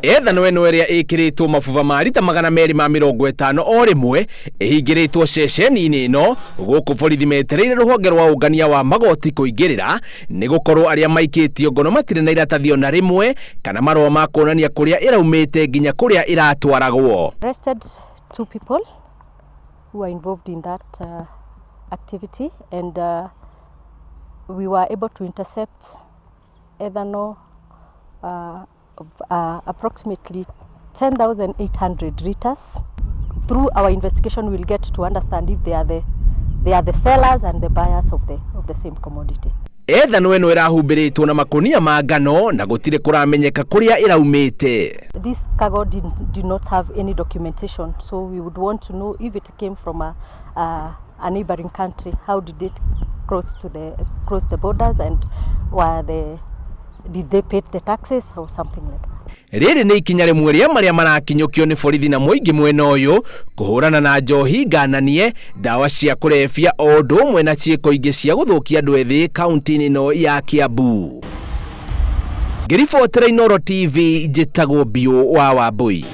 Ethanũ ĩno ĩrĩa ĩkĩrĩtwo mabuba ma rita 250 o rĩmwe ĩhingĩrĩtwo ceceni-inĩ ĩno gũkũ borithi metereire rũhonge rwa ũngania wa magoti kũingĩrĩra nĩ gũkorwo arĩa maikĩtio ngono matirĩ na iratathi ona rĩmwe kana marũa ma kuonania kũrĩa ĩraumĩte nginya kũrĩa ĩratwaragwo. Arrested two people who are involved in that activity and we were able to intercept ethanol of approximately 10,800 liters. Through our investigation, we'll get to understand if they are the sellers and the buyers of the same commodity. Ethanũ ĩno ĩrahumbĩrĩtwo na makũnia ma ngano na gũtirĩ kũramenyeka kũrĩa ĩraumĩte. This cargo did not have any documentation, so we would want to know if it came from a neighboring country. How did it cross the borders, and were the did they pay the taxes or something like that? Rĩrĩ nĩ ikinya rĩmwe rĩa marĩa marakinyũkio nĩ borithi na mũingĩ mwena ũyũ kũhũrana na njohi ngananie, ndawa cia kũrebia o ũndũ ũmwe na ciĩko ingĩ cia gũthũkia andũ ethĩ kaunti-inĩ ĩno ya Kiambu. Ngĩribotera Inooro TV, njĩtagwo Biũ wa Wambui.